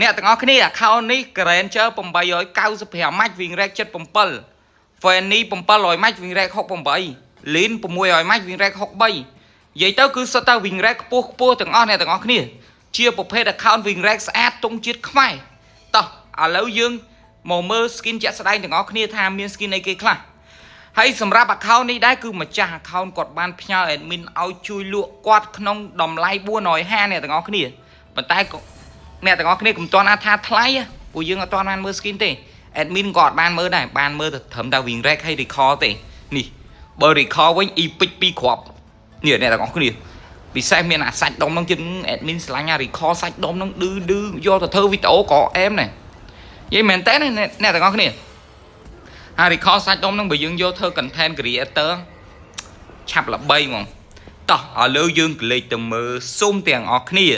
អ្នកទាំងអស់គ្នា account នេះ Granger 895 max win rate 77 Fanny 700 max win rate 68 Lin 600 max win rate 63និយាយទៅគឺសុទ្ធតែ win rate ខ្ពស់ខ្ពស់ទាំងអស់អ្នកទាំងអស់គ្នាជាប្រភេទ account win rate ស្អាតទង់ជាតិខ្មែរតោះឥឡូវយើងមកមើល skin ជាក់ស្ដែងទាំងអស់គ្នាថាមាន skin អីគេខ្លះហើយសម្រាប់ account នេះដែរគឺម្ចាស់ account គាត់បានផ្ញើ admin ឲ្យជួយលក់គាត់ក្នុងតម្លៃ450អ្នកទាំងអស់គ្នាប៉ុន្តែក៏អ្នកទាំងអស់គ្នាកុំទាន់អាថាថ្លៃពួកយើងអត់ទាន់បានមើល skin ទេ admin ក៏អត់បានមើលដែរបានមើលតែត្រឹមតែ win rate ហើយ recall ទេនេះបើ recall វិញ epic 2គ្រាប់នេះអ្នកទាំងអស់គ្នាពិសេសមានអាសាច់ដុំហ្នឹងទៀត admin ស្រឡាញ់អា recall សាច់ដុំហ្នឹងឌឺឌឺយកទៅធ្វើវីដេអូក៏អែមដែរនិយាយមែនតើអ្នកទាំងអស់គ្នាអា recall សាច់ដុំហ្នឹងបើយើងយកធ្វើ content creator ឆាប់ល្បីហ្មងតោះឥឡូវយើងក្រឡេកទៅមើលស៊ុំទាំងអស់គ្នា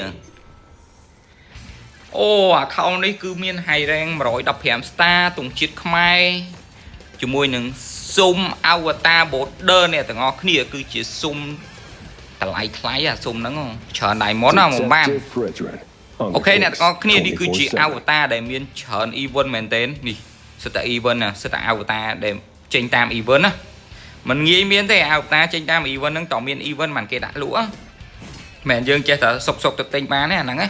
អូ account នេះគឺមាន high rank 115 star ទង់ជាតិខ្មែរជាមួយនឹងស៊ុំ avatar border អ្នកទាំងអស់គ្នាគឺជាស៊ុំតម្លៃថ្លៃអាស៊ុំហ្នឹងច្រើន diamond ណាមកបាន Detective Fredrin. OK អ្នកទាំងអស់គ្នានេះគឺជា avatar ដែលមានច្រើន event មែនទែននេះសិតតែ event ណាសិតតែ avatar ដែលចេញតាម event ណាมันងាយមានទេ avatar ចេញតាម event ហ្នឹងតមាន event បានគេដាក់លក់មែនយើងចេះតែសុកសុកទៅទិញបានទេអាហ្នឹងណា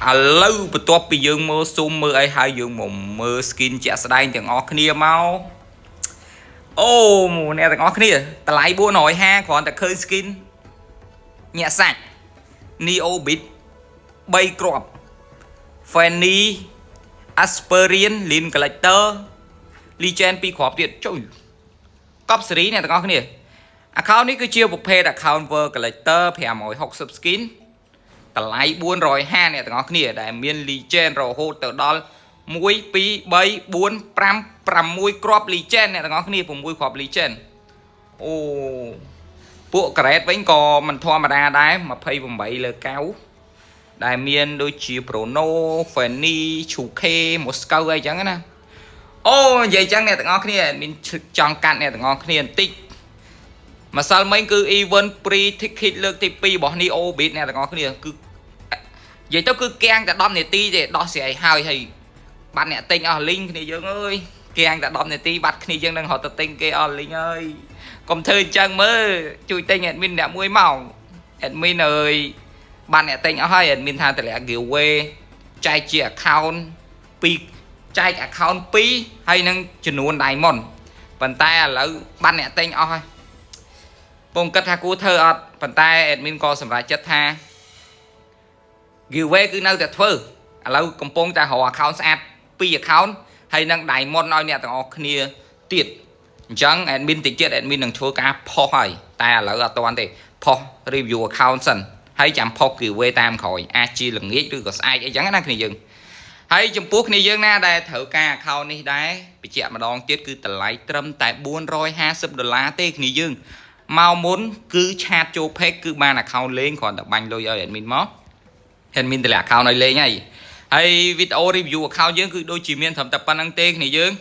ឥឡូវបន្ទាប់ពីយើងមើលស៊ុំមើលអីហើយយើងមកមើល skin ជាក់ស្ដែងទាំងអស់គ្នាមកអូអ្នកទាំងអស់គ្នាតម្លៃ450គ្រាន់តែឃើញ skin ញាក់សាច់ Neo Beat 3គ្រាប់ Fanny Asperian Lin Collector Legend 2គ្រាប់ទៀតចុយកប់សេរីអ្នកទាំងអស់គ្នា account នេះគឺជាប្រភេទ account World Collector 560 skin តម្លៃ450អ្នកទាំងអស់គ្នាដែលមាន Legend រហូតទៅដល់1 2 3 4 5 6គ្រាប់ Legend អ្នកទាំងអស់គ្នា6គ្រាប់ Legend អូពួក Crate វិញក៏មិនធម្មតាដែរ28លើ9ដែលមានដូចជា Bruno, Fanny, Chuke, Moscow អីចឹងណាអូនិយាយចឹងអ្នកទាំងអស់គ្នាមានចង់កាត់អ្នកទាំងអស់គ្នាបន្តិចម្សិលមិញគឺ event pre ticket លើកទី2របស់ Neo Beat អ្នកទាំងអស់គ្នាគឺនិយាយទៅគឺកាំងតែ10នាទីទេដោះស្រាយហើយហើយបាត់អ្នកទិញអស់លីងគ្នាយើងអើយកាំងតែ10នាទីបាត់គ្នាយើងនឹងរត់ទៅទិញគេអស់លីងអើយកុំធ្វើអញ្ចឹងមើលជួយទិញ admin អ្នកមួយមក admin អើយបានអ្នកទិញអស់ហើយ admin ថាតម្លាក់ giveaway ចែកជា account 2ចែក account 2ហើយនឹងចំនួន diamond ប៉ុន្តែឥឡូវបានអ្នកទិញអស់ហើយពងគិតថាគួរធ្វើអត់ប៉ុន្តែ admin ក៏សម្រេចចិត្តថា giveaway គឺនៅតែធ្វើឥឡូវកំពុងតែរក account ស្អាត2 account ហើយនឹង diamond ឲ្យអ្នកទាំងអស់គ្នាទៀតអញ្ចឹង admin តិចទៀត admin នឹងធ្វើការផុសហើយតែឥឡូវអត់ទាន់ទេផុស review account សិនហើយចាំផុស giveaway តាមក្រោយអាចជាល្ងាចឬក៏ស្អែកអីចឹងណាគ្នាយើងហើយចំពោះគ្នាយើងណាដែលត្រូវការ account នេះដែរបញ្ជាក់ម្ដងទៀតគឺតម្លៃត្រឹមតែ450ដុល្លារទេគ្នាយើងមកមុនគឺchat ចូល page គឺបាន account លេងគ្រាន់តែបាញ់លុយឲ្យ admin មក admin តម្លាក់ account ឲ្យលេងហើយហើយវីដេអូ review account យើងគឺដូចជាមានត្រឹមតែប៉ុណ្្នឹងទេគ្នាយើង